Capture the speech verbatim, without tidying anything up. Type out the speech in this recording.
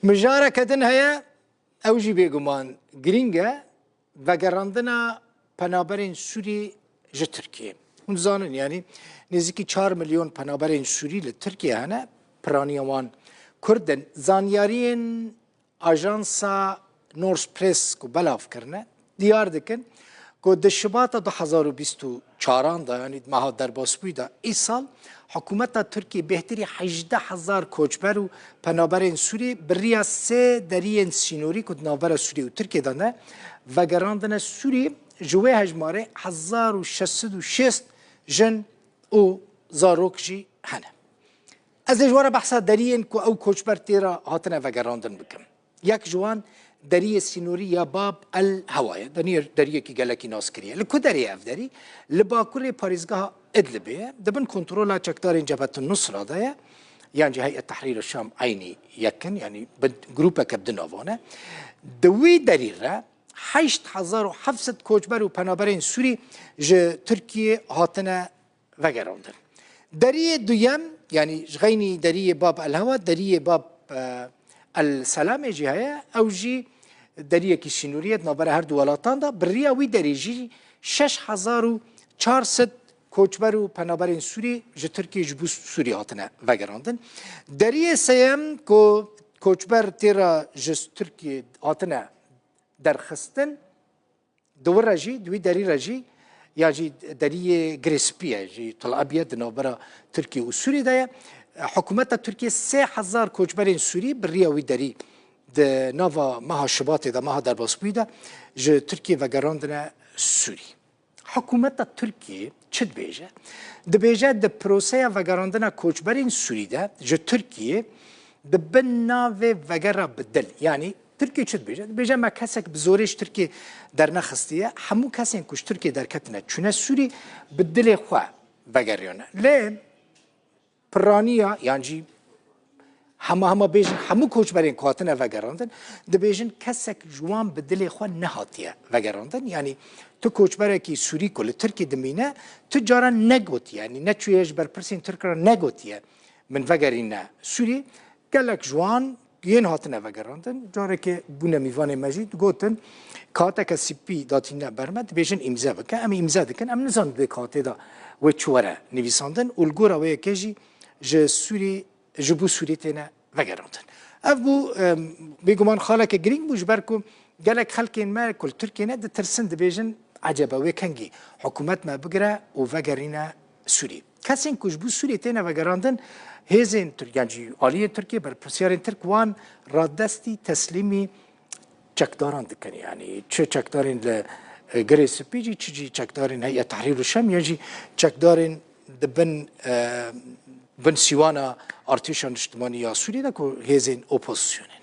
Mijareke din heye, ew jî bêguman girîng e, vegerandina penaberên Sûrî ji Tirkiyê. Hûn dizanin, yanî nêzîkî çar milyon penaberên Sûrî li Tirkiyê hene, piraniya wan Kurd in. Zanyariyên ajansa North Press ku belav kirine, diyar dikin ku di Şibata du hezar û bîst û çaran de, yanî di meha derbasbûyî de îsal, hikûmeta Tirkiyê bêhtirî hejdeh hezar koçber û penaberên Sûrî bi riya sê deriyên sînorî ku di navbera Sûriyê û Tirkiyê de ne, vegerandine Sûrî. Ji wê hejmarê hezar û şeş sed û şêst jin û zarok jî hene. Ez ê ji we re behsa deriyên ku ew koçber tê re hatine vegerandin bikim. Yek ji wan deriyê sînorî ya Bab el Hewa ye. Deriyê, deriyekî gelekî naskirî ye. Li ku derê ye ev derî? Li bakurê parêzgeha Idlibê ye. Di bin kontrola çekdarên Cebhetun Nusra de ye. Yan jî Heyet Tehrîr Şam eynî yek in, yanî bi grûpeke bi di navan e. Di wî derî re heşt hezar û heft sed koçber û penaberên Sûrî ji Tirkiyê hatine vegerandin. Deriyê duyem, yanî ji xeynî deriyê Bab el Hewa, deriyê Bab, e, el Selamê jî heye. Ew jî deriyekî sînorî ye di navbera her du welatan de. Bi riya wî derî jî şeş hezar û çar sed koçber û penaberên Sûrî ji Tirkiyê ji bo Sûrî hatine vegerandin. Deriyê seyem ku koçber tê re ji Tirkiyê hatine derxistin, di wir re jî, di wî derî re jî, ya jî deriyê Girê Spî ye, jî Tel Abyad di navbera Tirkiye û Sûriyê de ye. Hikûmeta Tirkiye sê hezar koçberên Sûrî bi riya wî derî di nava meha Şibatê de, meha derbasbûyî de ji Tirkiye vegerandine Sûrî. Hikûmeta Tirkiyê çi dibêje? Dibêje di proseya vegerandina koçberên Sûrî de ji Tirkiyê di bin navê vegera bi dil. Yanî Tirkiyê çi dibêje? Dibêje me kesek bi zorê ji Tirkiyê dernexistiye. Hemû kesên ku ji Tirkiyê derketine çûne Sûrî bi dilê xwe vegeriyane. Lê piraniya, yan jî hema hema bêjin hemû koçberên ku hatine vegerandin, dibêjin kesek ji wan bi dilê xwe nehatiye vegerandin. Yanî tu koçberekî Sûrî ku li Tirkiyê dimîne, tu cara negotiye, yanî neçûye ji berpirsên Tirk re negotiye, min vegerîne Sûrî. Gelek ji wan yên hatine vegerandin, carekê bûne mîvanê me jî, digotin, kaxeteke sipî datîne ber me, dibêjin îmze bike. Em îmze dikin, em nizanin di wê kaxetê de wê çi were nivîsandin û li gora wê yekê jî ji Sûrî, ji bo Sûrî têne vegerandin. Ev bû, em, bêguman xaleke girîng bû, ji ber ku gelek xelkên me ku li Tirkiyê ne ditirsin, dibêjin, ecebe wê kengî hikûmet me bigire û vegerîne Sûrî. Kesên ku ji bo Sûriyê têne vegerandin, hêzên Tirk, yan jî aliyên Tirkiyê, berpirsiyarên Tirk wan radestî teslîmî çekdaran dikin. Yanî çi çekdarên li, e, Girê Spî jî, çi jî çekdarên Heyet Tehrîr û Şam, yan jî çekdarên di bin, e, bin sîwana Artêşa Niştimanî ya Sûriyê de ku hêzên opozisyonê ne.